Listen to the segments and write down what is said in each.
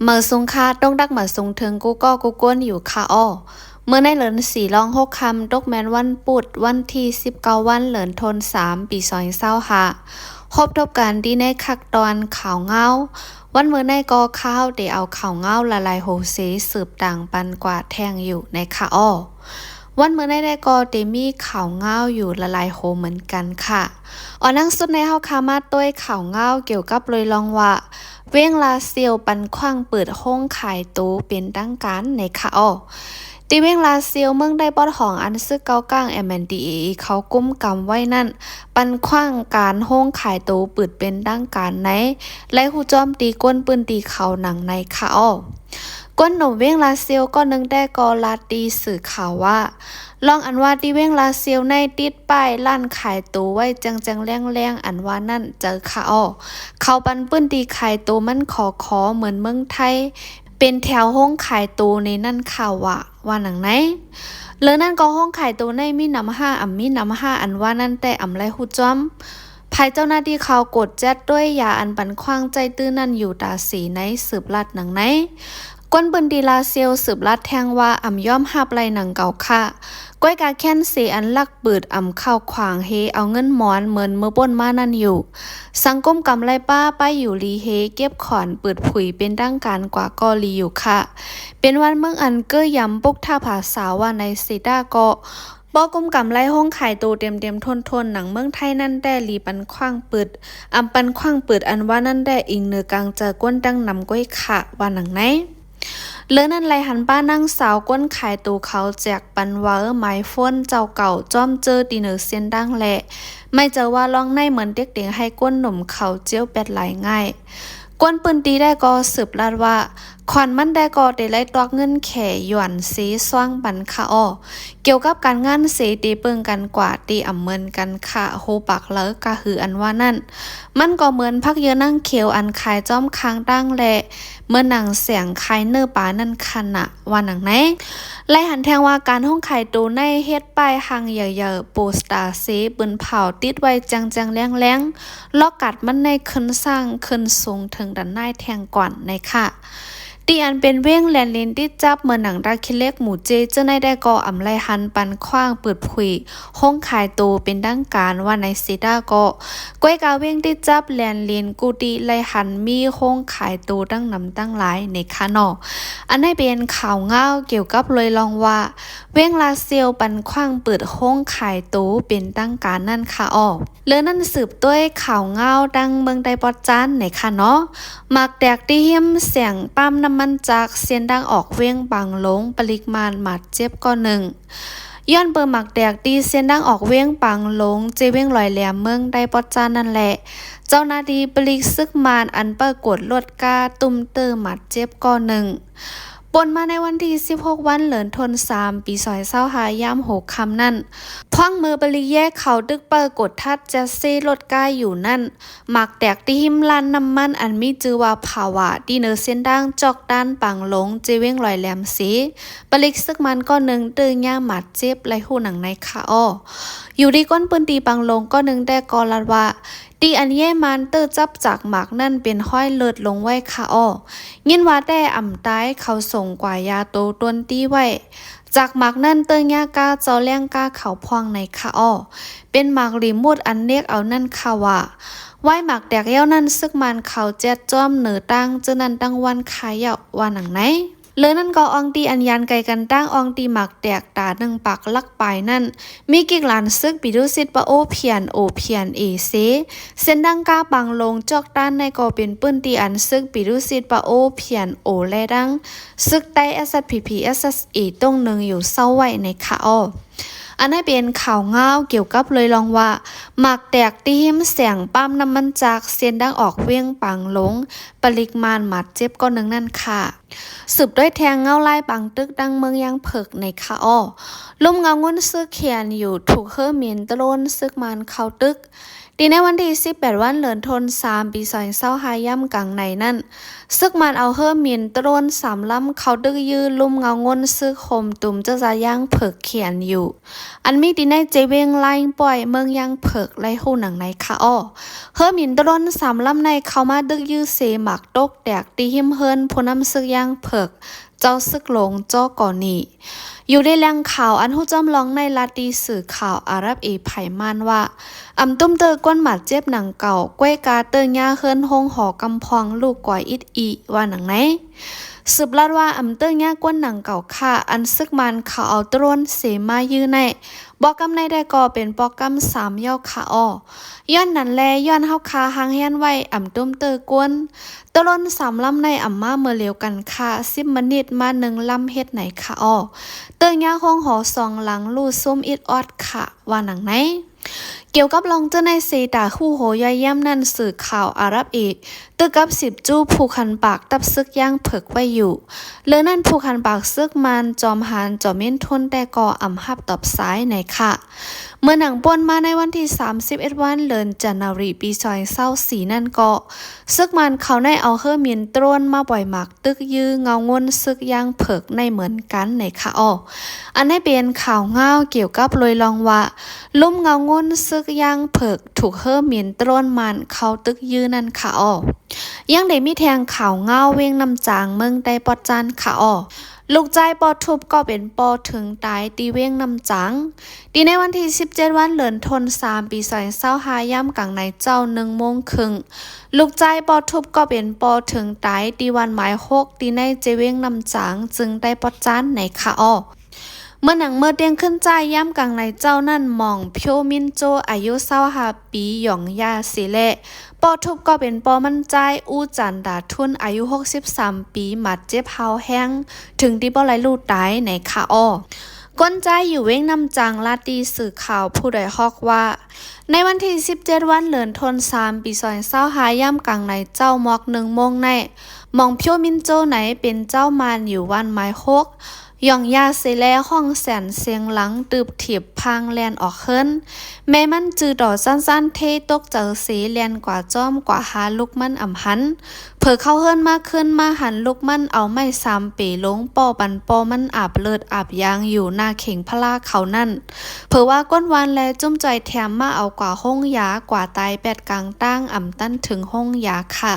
ເໝີສູງຄ່ະ ຕົງດັກເໝີສູງເຖິງກູ່ກໍ້ກູ່ຄົນຢູ່ຄ່ະເນາະ. ມື້ໃນເດືອນສີ່ລອງຫົກຄ່ຳ ຕົກແມ່ນວັນພຸດ ວັນທີສິບເກົ້າວັນ ເດືອນໂທນສາມ ປີສອງພັນຊາວຫ້າ ພົບທົບກັນທີ່ໃນຄັກຕອນຂ່າວງາວ. ວັນມື້ໃນກໍຂ້າເຮົາໄດ້ເອົາຂ່າວງາວຫຼາຍໆໂຫເສສືບຕາງປັນກວ່າແທ່ງຢູ່ໃນຄ່ະເນາະ. ວັນມື້ໃນໄດ້ກໍໄດ້ມີຂ່າວງາວຢູ່ຫຼາຍໆໂຫເໝືອນກັນຄ່ະ. ອອນໜັງສຸດໃນເຮົາຄ່ະມາຕົວະຂ່າວງາວກ່ຽວກັບໂດຍລອງວ່າ ເວງລາຊຽວປັນຂວ້າງເປີດໂຮງຂາຍໂຕເປັນທາງການໃນຄ່ະເນາະ. ທີ່ເວງລາຊຽວ ເມືອງໄດ້ປອດຫອງ ອັນຊຶກເກົ້າກ້າງ MNDAA ເຂົາກຸມກຳໄວ້ນັ້ນ ປັນຂວ້າງການໂຮງຂາຍໂຕເປີດເປັນທາງການໃນ ແລະ ຮູ້ຈ້ອມທີ່ຄົນພື້ນທີ່ເຂົາໜັງໃນຄ່ະເນາະ. ຄົນໜຸ່ມເວງລາຊຽວຄົນໜຶ່ງແຕ່ກໍລາດທີ່ສື່ຂ່າວວ່າ ລອງອັນວ່າທີ່ເວງລາຊຽວໃນຕິດປ້າຍຮ້ານຂາຍໂຕໄວ້ແຈ້ງໆແລງໆ ອັນວ່ານັ້ນເຈົ້າຄ່ະເນາະ. ເຂົາປັນພື້ນທີ່ຂາຍໂຕມັນຂໍໆເໝືອນເມືອງໄທ ເປັນແຖວໂຮງຂາຍໂຕໃນນັ້ນຄ່ະວ່າ ວ່າໜັງໃນ. ເລີນັ້ນກໍໂຮງຂາຍໂຕໃນມີນຳຫ້າ ອຳມີນຳຫ້າ ອັນວ່ານັ້ນແຕ່ອຳໄລຮູ້ຈ້ອມ. ພາຍເຈົ້າໜ້າທີ່ເຂົາກົດຈັດດ້ວຍຢາອັນປັນຂວ້າງໃຈຕື້ນັ້ນຢູ່ຕາສີໃນ ສືບລາດໜັງໃນ. ຄົນພື້ນທີ່ລາຊຽວສືບລາດແທ່ງວ່າ ອຳຍອມຮັບໄລ່ໜັງເກົ່າຄ່ະ ກ້ອຍກາແຄ້ນເສອັນລັກປືດອຳເຂົ້າຂວາງເຮເອົາເງິນມອນເໝືອນມື້ປົ້ນມານັ້ນຢູ່. ສັງຄົມກຳໄລປ້າໄປຢູ່ລີເຮເກັບຂອນປືດຜຸຍເປັນທາງການກວ່າກໍລີຢູ່ຄ່ະ. ເປັນວັນເມືອງອັນເກີຍຢຳປຸກທ່າຜາສາວວ່າໃນເສຕາກໍ ບໍ່ກຸມກຳໄລໂຮງຂາຍໂຕເຕັມໆທົນໆ ໜັງເມືອງໄທນັ້ນແຕ່ລີປັນຂວ້າງປືດ ອຳປັນຂວ້າງປືດອັນວ່ານັ້ນແຕ່ ອີງເໜືອກາງໃຈຄົນຕັ້ງນຳກ້ອຍຄ່ະ ວ່າໜັງໃນ. ເລີນັ້ນໄລ່ຫັນປ້ານາງສາວຄົນຂາຍໂຕເຂົາແຈກປັນເວີໝາຍໂຟນເຈົ້າເກົ່າ ຈ້ອມເຈີທີ່ເໜີເສັ້ນທາງແລະ ໄມ່ເຈີວ່າລອງໃນເໝືອນເຕັກເຕັງໃຫ້ຄົນໜຸ່ມເຂົາຈຽວແປດຫຼາຍງ່າຍ. ຄົນພື້ນທີ່ໄດ້ກໍສືບລາດວ່າ ຂວັນມັນໄດ້ກໍໄດ້ໄລ່ຕອກເງິນແຂຢວນເຊຊ່ວງປັນຄ່ະເນາະ. ກ່ຽວກັບການງານເສເຕເບິ່ງກັນກວ່າເຕອຳເມີນກັນຄ່ະ ໂຮປາກເລີກະຮືອອັນວ່ານັ້ນ ມັນກໍເໝືອນຜັກເຍືອນາງຂຽວອັນຂາຍຈ້ອມຂ້າງທາງແລະ ເໝືອນນາງແສງຂາຍເນື້ອປານັ້ນຄ່ະນະ ວ່າໜັງໃນ. ໄລ່ຫັນແທ່ງວ່າການໂຮງຂາຍໂຕໃນເຮັດປ້າຍຮ່າງໃຫຍ່ໆ ໂປສຕາເຊປືນເຜົາຕິດໄວ້ແຈ້ງໆແລງໆ ລອກກາດມັນໃນຂຶ້ນສ້າງຂຶ້ນສູງເຖິງດັນນາຍແທ່ງກ່ອນໃນຄ່ະ. ທີ່ອັນເປັນເວງແລນລິນຕິດຈັບເໝືອນໜັງຕາຂີ້ເຫຼັກໝູເຈ ເຈົ້າໃນໄດ້ກໍອຳໄລຫັນປັນຂວ້າງປືດຜຸຍໂຮງຂາຍໂຕເປັນທາງການວ່າໃນເສຕາກໍ ກ້ອຍກາເວງຕິດຈັບແລນລິນກູຕິໄລຫັນມີໂຮງຂາຍໂຕຕັ້ງນຳຕັ້ງຫຼາຍໃນຄ່ະເນາະ. ອັນໃດເປັນຂ່າວງາວກ່ຽວກັບໂດຍລອງວ່າ ເວງລາຊຽວປັນຂວ້າງເປີດໂຮງຂາຍໂຕເປັນທາງການນັ້ນຄ່ະເນາະ. ເລີນັ້ນສືບດ້ວຍຂ່າວງາວທາງເມືອງໃຕ້ປອດຈານໃນຄ່ະເນາະ. ໝາກແຕກທີ່ຮິມແສງປ້ຳນ້ຳມັນຈາກເສັ້ນທາງອອກວຽງປາງຫຼົງ ປະລິກມານບາດເຈັບກໍໜຶ່ງ. ຍ້ອນເປີໝາກແຕກທີ່ເສັ້ນທາງອອກວຽງປາງຫຼົງ ເຈວຽງລອຍແຫຼມ ເມືອງໃຕ້ປອດຈານນັ້ນແຫຼະ ເຈົ້າໜ້າທີ່ປະລິກຊຶກມານອັນເປີກວດລົດກາຕຸ້ມເຕີບາດເຈັບກໍໜຶ່ງ. ປົນມາໃນວັນທີສິບຫົກວັນ ເດືອນໂທນສາມ ປີສອງພັນຊາວຫ້າ ຍາມຫົກຄ່ຳນັ້ນ ພວງມືປະລິກແຍກເຂົ້າຕຶກເປີກວດທັດແຈັດຊີລົດກາຢູ່ນັ້ນ ໝາກແຕກທີ່ຮິມຮ້ານນ້ຳມັນອັນມີຊື່ວ່າພາວາ ທີ່ເນີເສັ້ນທາງຈອກຕານປາງຫຼົງ ເຈວຽງລອຍແຫຼມເສ ປະລິກຊຶກມານກໍໜຶ່ງເຕີຍາມາດເຈັບ ໄລຮູ້ໜັງໃນຄ່ະເນາະ. ຢູ່ທີ່ຄົນພື້ນທີ່ປາງຫຼົງກໍໜຶ່ງແຕ່ກໍລາດວ່າ ທີ່ອັນແຍມານເຕີຈັບຈາກໝາກນັ້ນເປັນຮອຍເລືອດລົງໄວ້ຄ່ະເນາະ. ຍິນວ່າແຕ່ອຳຕາຍເຂົາສົ່ງກວາຢາໂຕຕົນຕີໄວ້ ຈາກໝາກນັ້ນເຕີຍາກາເຈົ້າແລງກາເຂົາພວງໃນຄ່ະເນາະ. ເປັນໝາກລີມຸດອັນເນັກເອົານັ້ນຄ່ະວ່າ ໄວ້ໝາກແຕກແລ້ວນັ້ນ ຊຶກມານເຂົາແຈັດຈ້ອມເນີຕັ້ງເຈົ້ານັ້ນຕັ້ງວັນຄ່າເຍົາ ວ່າໜັງໃນ. ເລີນັ້ນກໍອ່ອງຕີອັນຍານໄກກັນຕັ້ງອ່ອງຕີໝາກແຕກຕາໜຶ່ງປາກລັກປາຍນັ້ນ ມີກິກຫຼານຊຶກປີຕຸສິດປະໂອ PNO PNA ເສ ເສັ້ນທາງກາປາງຫຼົງຈອກຕານໃນກໍເປັນພື້ນທີ່ອັນຊຶກປີຕຸສິດປະໂອ PNO ແລະ ດັ່ງຊຶກໄຕ້ SSPP SSA ຕົງໜຶ່ງຢູ່ເຊົາໄວ້ໃນຄ່ະເນາະ. ອັນໃດເປັນຂ່າວງາວກ່ຽວກັບເລີຍລອງວ່າ ໝາກແຕກທີ່ຮິມແສງປ້ຳນ້ຳມັນຈາກເສັ້ນທາງອອກວຽງປາງຫຼົງ ປະລິກມານບາດເຈັບກໍໜຶ່ງນັ້ນຄ່ະ. ສືບດ້ວຍແທ່ງເງົາລາຍປາງຕຶກດັ່ງເມືອງຍາງເຜິກໃນຄ່ະເນາະ. ລຸ່ມເງົາງຸ້ນຊຶກ KNU ຖືກເຮີມິນໂດຣນຊຶກມານເຂົ້າຕຶກ. ທີ່ໃນວັນທີສິບແປດວັນ ເດືອນທັນວາ ປີສອງພັນຊາວຫ້າ ຍາມກາງໃນນັ້ນ, ຊຶກມານເອົາເຮືອບິນໂດຣນສາມລຳເຂົ້າຕຶກຢື້ລຸ່ມເງົາງົນຊຶກໂຮມຕຸມເຈົ້າຈາຢ້າງເຜິກ ເຂດຢູ່ ອັນມີທີ່ໃນເຈເວັງລາຍປ່ອຍ ເມືອງຢ້າງເຜິກ ໄດ້ຮູ້ດັ່ງໃນຄະອໍ. ເຮືອບິນໂດຣນສາມລຳໃນເຂົ້າມາຕຶກຢື້ເສໝາກຕົກແຕກທີ່ຮິມເຮືອນຜູ້ນຳຊຶກຢ້າງເຜິກ ເຈົ້າຊຶກຫຼວງ ຈໍ ກໍນີ. ຢູ່ໃນແຫຼ່ງຂ່າວອັນຮູ້ຈ້ຳລອງໃນລັດຕິສື່ຂ່າວ ອາຣັບເອ ໄພມານວ່າ ອຳຕຸ້ມເຕີກວນບາດເຈັບໜັງເກົ່າ ກ້ວຍກາເຕີຍາເຮືອນໂຮງຫໍກຳພອງລູກກວ່າອິດອີ ວ່າໜັງໃນ. ສືບລັດວ່າ ອຳເຕີຍາກວນໜັງເກົ່າຂ້າ ອັນຊຶກມານເຂົາເອົາໂດຣນເສມາຢື້ໃນ ບໍ່ກຳໃນໄດ້ກໍເປັນປໍກຳສາມເຍົາຄະອໍ. ຍ້ອນນັ້ນແລ ຍ້ອນເຮົາຄາຮ່າງແຮນໄວ້ ອຳຕຸ້ມເຕີກວນ ໂດຣນສາມລຳໃນອຳມາເມື່ອລຽວກັນຄະ ສິບມະນິດມາໜຶ່ງລຳເຮັດໃນຄະອໍ. ເຕີຍາໂຮງຫໍສອງຫຼັງ ລູ້ຊຸມອິດອອດຄະ ວ່າໜັງໃນ. ກ່ຽວກັບລອງເຈີໃນເສຕາຄູ່ໂຫຍ່ອຍແຍ້ມນັ້ນ ສື່ຂ່າວອາຣັບເອ ຕຶກກັບສິບຈູ້ຜູ້ຂັນປາກທັບຊຶກຢ້າງເຜິກໄວ້ຢູ່. ເລື່ອງນັ້ນຜູ້ຂັນປາກຊຶກມານ ຈອມຫານ ຈອມເມັນທຸນ ແຕ່ກໍອຳຮັບຕອບສາຍໃນຄະ. ເມື່ອໜັງປ່ວນມາໃນວັນທີສາມສິບເອັດວັນ ເດືອນຈັນນາວຣີ ປີສອງພັນຊາວສີ່ນັ້ນກໍ ຊຶກມານເຂົາໄດ້ເອົາເຮືອບິນໂດຣນມາປ່ອຍໝາກຕຶກຢື້ເງົາງົນຊຶກຢ້າງເຜິກໃນເໝືອນກັນໃນຄະອໍ. ອັນໃດເປັນຂ່າວງາວກ່ຽວກັບໂດຍລອງວ່າ ລຸ່ມເງົາງົນຊຶກຢ້າງເຜິກຖືກເຮືອບິນໂດຣນມານເຂົ້າຕຶກຢື້ນັ້ນຄະອໍ. ຍັງໄດ້ມີແທ່ງຂ່າວງາວເວງນ້ຳຈາງ ເມືອງໃຕ້ປອດຈານຄະອໍ. ລູກຊາຍປໍທຸບກໍເປັນປໍເຖິງຕາຍທີ່ເວງນ້ຳຈາງ. ທີ່ໃນວັນທີສິບເຈັດວັນ ເດືອນທັນວາ ປີສອງພັນຊາວຫ້າ ຍາມກາງໃນເຈົ້າໜຶ່ງໂມງເຄິ່ງ ລູກຊາຍປໍທຸບກໍເປັນປໍເຖິງຕາຍທີ່ວັດໝາຍຫົກ ທີ່ໃນເຈເວັງນ້ຳຈາງ ເຊິ່ງໃຕ້ປອດຈານໃນຄະອໍ. ເມື່ອໜັງເມື່ອຕຽງຄືນໃຈ ຍາມກາງໃນເຈົ້ານັ້ນ ໝອງ ພຽວມິນໂຈ ອາຍຸຊາວຫ້າປີ ຢອງຢາເສແລະ ປໍທຸບກໍເປັນປໍມັນຈາຍ ອູ່ຈັນດາທຸນ ອາຍຸຫົກສິບສາມປີ ບາດເຈັບຮ້າວແຮງ ເຖິງທີ່ບໍ່ໄດ້ຮູ້ຕາຍໃນຄະອໍ. ຄົນຈາຍຢູ່ເວງນ້ຳຈາງ ລາຕີສື່ຂ່າວຜູ້ດອຍຮອກວ່າ ໃນວັນທີສິບເຈັດວັນ ເດືອນທັນວາ ປີສອງພັນຊາວຫ້າ ຍາມກາງໃນເຈົ້າໝອກໜຶ່ງໂມງໃນ ໝອງ ພຽວມິນໂຈ ໃນເປັນເຈົ້າມານຢູ່ວັດໝາຍຫົກ ຢອງຢາເສແລ ຮ້ອງແສນສຽງດັງ ຕື້ບຖີບພາງແລ່ນອອກເຮືອນ. ແມ່ມັນຈື່ຕໍ່ຊານຊານເທ ຕົກໃຈເສ ແລ່ນກວາຈ້ອມກວາຫາລູກມັນອຳຫັນ. ເຜີເຂົ້າເຮືອນມາຄືນມາຫັນລູກມັນເອົາໄມ້ສາມເປລົງປ້ອບັນປໍມັນອາບເລືອດອາບຢາງຢູ່ໜ້າເຂັງພະລາເຂົານັ້ນ. ເຜີວ່າກົ້ນວານແລຈຸ້ມຈ່ອຍແຖມມາເອົາກວາໂຮງຢາ ກວາຕາຍແປດກາງຕ່າງ ອຳຕັນເຖິງໂຮງຢາຄະ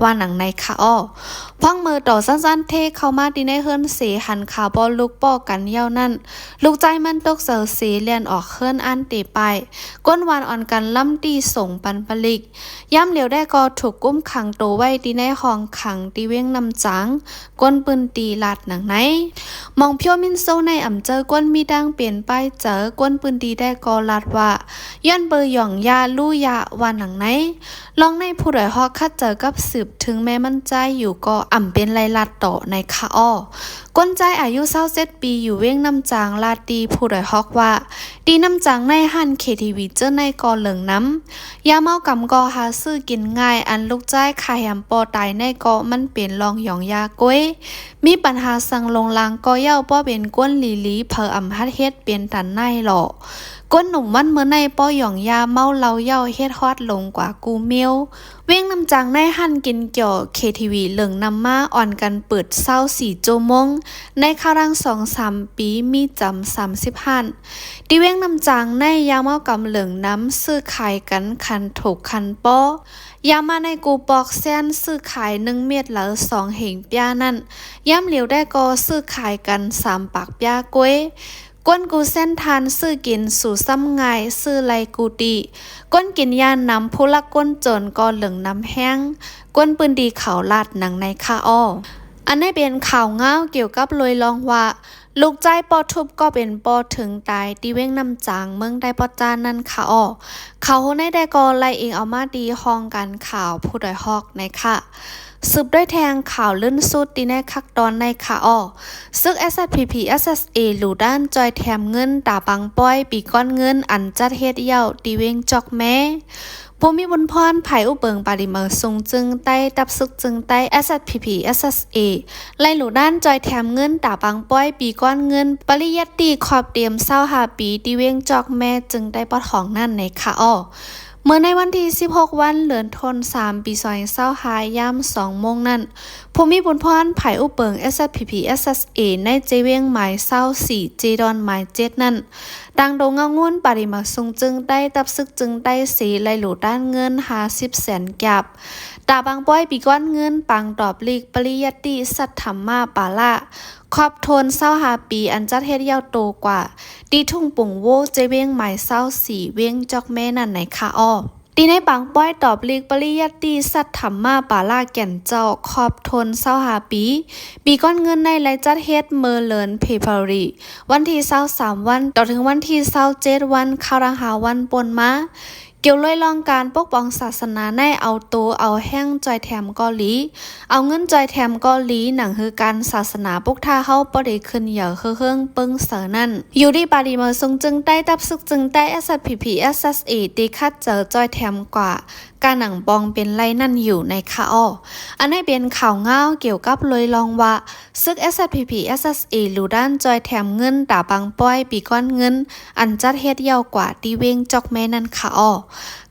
ວ່າໜັງໃນຄະອໍ. ພອງເມີຕໍ່ຊານຊານເທເຂົ້າມາທີ່ໃນເຮືອນເສ ຫັນຂາບໍ່ລຸກປ້ອກັນເຍົານັ້ນ ລູກຊາຍມັນຕົກໃຈເສ ແລ່ນອອກເຮືອນອັນເຕປາຍ ກົ້ນວານອ່ອນກັນລຳຕີສົ່ງປັນປະລິກ. ຍາມຫຼຽວໄດ້ກໍຖືກກຸມຂັງໂຕໄວ້ທີ່ໃນຫ້ອງຂັງທີ່ເວງນ້ຳຈາງ ຄົນພື້ນທີ່ລາດໜັງໃນ. ໝອງ ພຽວມິນໂຊ ໃນອຳເຈີກວນມີດັ່ງເປັນປ້າຍເຈີ ຄົນພື້ນທີ່ໄດ້ກໍລາດວ່າ ຍ້ອນເບີຢອງຢາ ລູຢາ ວ່າໜັງໃນ. ລອງໃນຜູ້ດອຍຮອກຂັດໃຈກັບສືບເຖິງແມ່ມັນຈາຍຢູ່ກໍອຳເປັນໄລ່ລາດຕໍ່ໃນຄະອໍ. ຄົນຈາຍອາຍຸຊາວເຈັດປີ ຢູ່ເວງນ້ຳຈາງ ລາຕີຜູ້ດອຍຮອກວ່າ ທີ່ນ້ຳຈາງໃນຮ້ານເຄທີວີເຈີໃນກໍເລິງນຳ ຢາເມົາກຳກໍຫາຊື້ກິນງ່າຍ ອັນລູກຊາຍຄາແຮມປໍຕາຍໃນກໍມັນເປັນລອງຢອງຢາກ້ວຍ ມີປັນຫາສັງຫຼົງລາງກໍເຍົາ ບໍ່ເປັນກວນຫຼີໆ ເຜີອຳຫັດເຮັດເປັນຕັນໃນຫຼໍ. ຄົນໜຸ່ມວັນເມີໃນປໍຢອງຢາເມົາເຫຼົ້າເຍົາ ເຮັດຮອດຫຼົງກວ່າກູ່ເມວ. ເວງນ້ຳຈາງໃນຮ້ານກິນກຽວເຄທີວີເລິງນຳມາ ອ່ອນກັນເປີດຊາວສີ່ຊົ່ວໂມງ ໃນຄາວລາງສອງສາມປີ ມີຈຳສາມສິບຮ້ານ. ທີ່ເວງນ້ຳຈາງໃນຢາເມົາກຳເລິງນຳ ຊື້ຂາຍກັນຄັນຖືກຄັນປໍ ຢາມາໃນກູ່ປອກແຊນ ຊື້ຂາຍໜຶ່ງເມັດລະສອງເຮັງປຽນັ້ນ ຍາມຫຼຽວໄດ້ກໍຊື້ຂາຍກັນສາມປາກປຽກ້ວຍ. ຄົນກູ່ແຊນທານຊື້ກິນສູ່ຊ້ຳງ່າຍ ຊື້ໄລ່ກູ່ຕີ ຄົນກິນຢານຳຜູ້ລັກຄົນຈົນກໍເລິງນຳແຮງ ຄົນພື້ນທີ່ເຂົາລາດໜັງໃນຄະອໍ. ອັນໃດເປັນຂ່າວງາວກ່ຽວກັບໂດຍລອງວ່າ ລູກຊາຍປໍທຸບກໍເປັນປໍເຖິງຕາຍ ທີ່ເວງນ້ຳຈາງ ເມືອງໃຕ້ປອດຈານນັ້ນຄະອໍ. ຂ່າວໂຮໃນໄດ້ກໍໄລ່ອີງເອົາມາທີ່ຫ້ອງການຂ່າວຜູ້ດອຍຮອກໃນຄະ. ສືບດ້ວຍແທ່ງຂ່າວລື່ນສຸດທີ່ໃນຄັກຕອນໃນຄະອໍ. ຊຶກ SSPP/SSA ຫຼູດ້ານຈ່ອຍແຖມເງິນຕາປັງປ້ອຍປີກ້ອນເງິນ ອັນຈັດເຮັດເຍົາທີ່ເວງຈອກແມ. ຜູ້ມີບຸນພອນ ຝ່າຍອຸບເບິ່ງປາລິເໝີສູງຈຶ່ງໃຕ້ ທັບຊຶກຈຶ່ງໃຕ້ SSPP/SSA ໄລ່ຫຼູດ້ານຈ່ອຍແຖມເງິນຕາປັງປ້ອຍປີກ້ອນເງິນ ປະລິຍັດຕິຂອບເຕັມຊາວຫ້າປີ ທີ່ເວງຈອກແມ ຈຶ່ງໃຕ້ປອດຂອງນັ້ນໃນຄະອໍ. ເມື່ອໃນວັນທີສິບຫົກວັນ ເດືອນທັນວາ ປີສອງພັນຊາວຫ້າ ຍາມສອງໂມງນັ້ນ, ຜູ້ມີບຸນພອນຝ່າຍອຸບເບິ່ງ SSPP/SSA ໃນເຈວຽງໝາຍຊາວສີ່ ເຈດອນໝາຍເຈັດນັ້ນ, ຕ່າງໂຕເງົາງຸ່ນປາຣີໝາກສຸງຈຶ່ງໃຕ້ ຕັບຊຶກຈຶ່ງໃຕ້ເສ ໄລ່ລູດດ້ານເງິນຫ້າສິບແສນກີບ. ຕາປາງປ່ອຍປີກ້ອນເງິນ ປາງຕອບລີກປະລິຍັດຕິສັດທຳມະປາລະ ຄອບຖ້ວນຊາວຫ້າປີ ອັນຈັດເຮັດຍາວໂຕກວ່າ ທີ່ທົ່ງປຸງໂວ ເຈວຽງໝາຍຊາວສີ່ ວຽງຈອກແມນັ້ນໃນຄະອໍ. ທີ່ໃນປາງປ່ອຍຕອບລີກປະລິຍັດຕິສັດທຳມະປາລະແກ່ນເຈົ້າ ຄອບຖ້ວນຊາວຫ້າປີ ປີກ້ອນເງິນໃນໄລ່ຈັດເຮັດເມື່ອເດືອນເຟບຣາຣີ ວັນທີຊາວສາມວັນ ຕໍ່ເຖິງວັນທີຊາວເຈັດວັນ ຄາວລະຫ້າວັນປົນມາ ກ່ຽວລອຍລອງການປົກປ້ອງສາສະໜາໃນ ເອົາໂຕເອົາແຮງຈ່ອຍແຖມກໍດີ ເອົາເງິນຈ່ອຍແຖມກໍດີ ໜັງຮືການສາສະໜາປຸກຖ້າເຮົາບໍ່ໄດ້ຂຶ້ນໃຫຍ່ເຮີເຮີງເປິງເສີນັ້ນ ຢູ່ທີ່ປາຣີໝາກສຸງຈຶ່ງໃຕ້ ຕັບຊຶກຈຶ່ງໃຕ້ SSPP/SSA ທີ່ຂັດໃຈຈ່ອຍແຖມກວ່າ ກາໜັງປອງເປັນໄລນັ້ນຢູ່ໃນຄະອໍ. ອັນນີ້ເປັນຂ່າວງາວກ່ຽວກັບລອຍລອງວ່າ ຊຶກ SSPP/SSA ລູດດ້ານຈ່ອຍແຖມເງິນຕາບາງປ່ອຍປີກ້ອນເງິນ ອັນຈັດເຮັດຍາວກວ່າທີ່ວຽງຈອກແມນັ້ນຄະອໍ.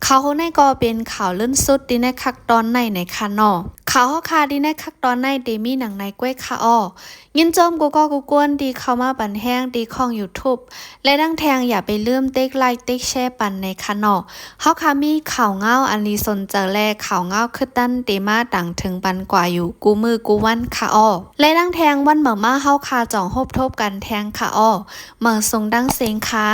ຂ່າວໂຮໃນກໍເປັນຂ່າວເລື່ອນສຸດທີ່ໃນຄັກຕອນໃນໃນຄະນໍ. ຂ່າວເຮົາຄາທີ່ໃນຄັກຕອນໃນເດມີໜັງໃນກ້ວຍຄະອໍ. ຍິນຊົມກູ່ກໍກູ່ກວນທີ່ເຂົ້າມາປັນແຮງທີ່ຊ່ອງ YouTube ແລະ ດັ່ງແທງຢ່າໄປລືມຕິກໄລ ຕິກແຊປັນໃນຄະນໍ. ເຮົາຄາມີຂ່າວງາວອັນລີສົນໃຈ ແລະ ຂ່າວງາວຄຶດດັນເດມາຕາງເຖິງປັນກວ່າຢູ່ກູ່ມື້ກູ່ວັນຄະອໍ. ແລະ ດັ່ງແທງວັນເໝີມາເຮົາຄາຈ່ອງພົບທົບກັນແທງຄະອໍ. ເໝີສົງດັງເສັງຄະ.